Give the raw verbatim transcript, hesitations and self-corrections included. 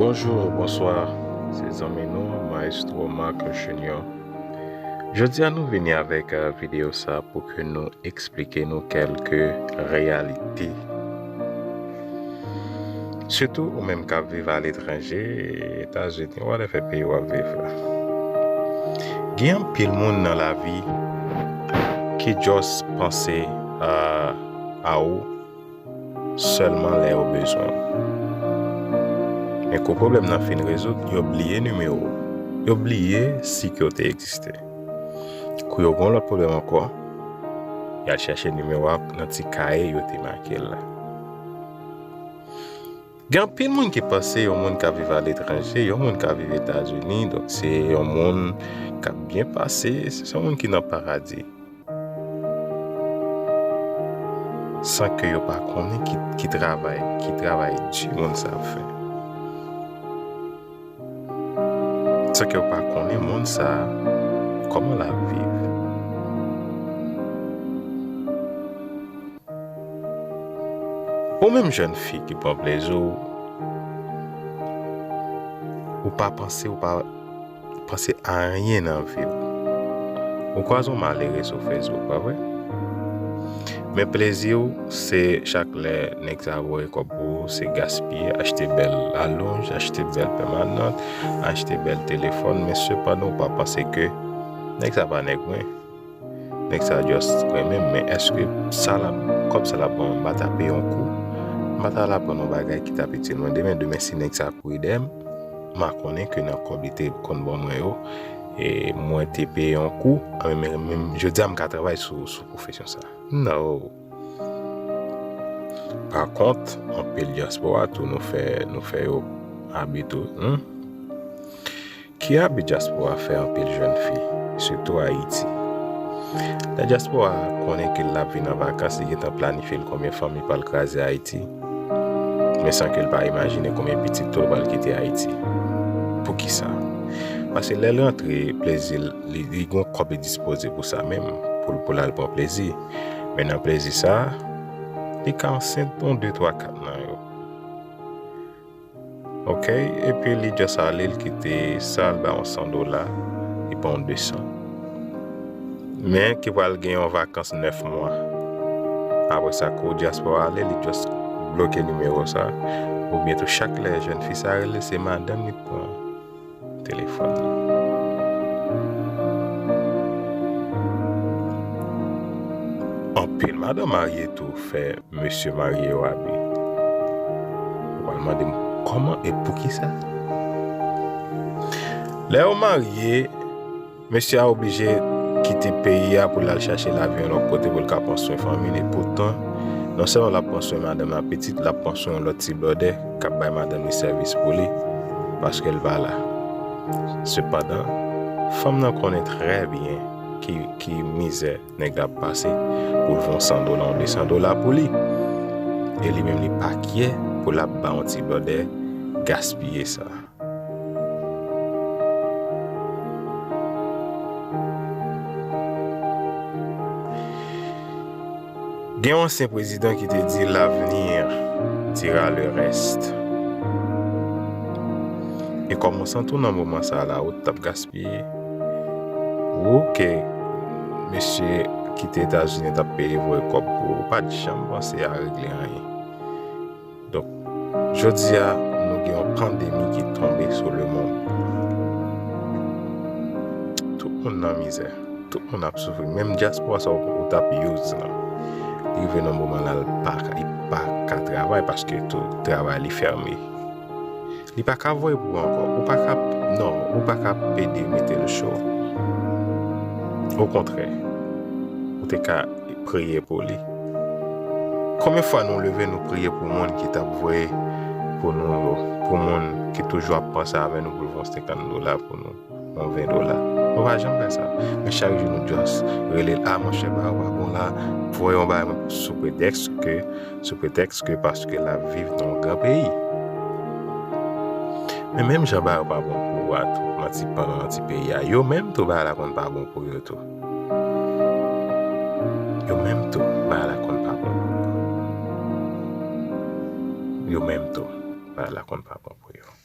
Bonjou, bonswa, se zanmi nou, Maestro Marc Junior. Jodi a nou vini avèk, eh, videyo sa pou ke nou eksplike nou kèlke reyalite. Sitou ou menm k ap viv aletranje, Etazini, whatever peyi w ap viv. Gen anpil moun nan lavi ki just panse a, a ou sèlman lè yo bezwen w. Men kou pwoblèm nan fin rezoud, yo bliye nimewo w. Yo bliye si ke w te egziste. Kou yo gen yon lòt pwoblèm ankò, y al chèche nimewo a nan ti kaye yo te make l la. Gen anpil moun ki panse yon moun k ap viv aletranje, yon moun k ap viv Etazini, donk se yon moun k ap byen pase, se yon moun ki nan paradi. San ke yo pa konnen ki, ki travay, ki travay di moun sa ap fè. San ke yo pa konnen moun sa, kòman l ap viv. Ou menm jèn fi ki pran plezi w, ou pa panse, ou pa panse a anyen nan vi w. Ou kwaze yon malere sou Facebook, pa vre? Men plezi w, se chak lè nèg sa voye kòb pou ou, se gaspiye, achte bèl alonj, achte bèl pèmanant, achte bèl telefòn, men sepandan ou pa panse ke nèg sa pa nèg mwen. Nèg sa just renmen m, men èske sa l ap, kòb sa l ap ban mwen, m pa ta peye yon kou? M pa ta al aprann yon bagay ki t ap itil mwen demen. Demen, si nèg sa kouri dèyè m, m a konnen ke nan kòb li te konn ban mwen yo, e mwen te peye yon kou, men, men, men jodi a m ka travay sou, sou pwofesyon sa. No. Pa kont, anpil dyaspora tou nou fè, nou fè yo abi tou, hmm? Ki abi dyaspora fè anpil jèn fi, sitou Ayiti? Lè dyaspora a konnen ke l ap vin an vakans, li gentan planifye l konbyen fanmi pral kraze Ayiti, men san ke l pa imajine konbyen pitit tou l pral kite Ayiti. Poukisa? Paske lè l rantre, plezi l, li, li gen yon kòb li dispoze pou sa menm, pou, pou l al pran plezi. Men nan plezi sa, li ka ansent yon de, twa, kat nan yo. Ok, epi li just ale, l kite sa, l ba yon san dola, li pran yon de san. Men ki pral gen yon vakans nèf mwa. Apre sa, kou dyaspora ale, li just bloke nimewo sa. Oubyen tou, chak lè jèn fi sa rele, se madanm li pran telefòn nan. Anpil madanm marye tou fè mesye marye yo abi. Ou pral mande m kòman e poukisa? Lè yo marye, mesye a oblije kite peyi a pou l al chache lavi yon lòt kote pou l ka pran swen fanmi l. Epoutan, non sèlman l ap pran swen madanm ak pitit, l ap pran swen yon lòt ti blòdè k ap bay madanm li sèvis pou li, paske l pa la. Sepandan, fanm nan konnen trè byen ki, ki mizè nèg la ap pase pou l fè yon san dola, yon de san dola pou li. E li menm, li pa kyè pou l ap ba yon ti blòdè gaspiye sa. Gen yon ansyen prezidan ki te di, l'avenir dira le reste. E kòmansan tou nan moman sa la, ou t ap gaspiye. Ou ke mesye ki te Etazini t ap peye voye kòb pou ou, ou pa t janm panse a regle anyen. Donk, jodi a, nou gen yon pandemi ki tonbe sou lemonn. Tout moun nan mizè. Tout moun ap soufri. Menm dyaspora sa ou, ou t ap use lan, li rive nan moman la, l pa ka, li pa ka travay paske tou travay li fèmen. Li pa ka voye pou ou ankò. Ou pa ka, non, ou pa ka pede mete l cho. Okontrè, ou te ka priye pou li. Konbyen fwa nou leve, nou priye pou moun ki t ap voye pou nou yo, pou moun ki toujou ap panse avè nou pou l voye yon senkant dola pou nou, yon ven dola? Nou pa janm fè sa. Men chak jou nou just rele l, a monchè, bagay ou pa bon la, voye yon bagay sou pretèks ke, sou pretèks ke paske l ap viv nan yon gran peyi. Men menm jan bagay yo pa bon pou ou a tou, nan ti pan, nan ti peyi a, yo menm tou bagay la konn pa bon pou yo tou. Yo menm tou, bagay la konn pa bon pou yo. Yo menm tou, bagay la konn pa bon pou yo.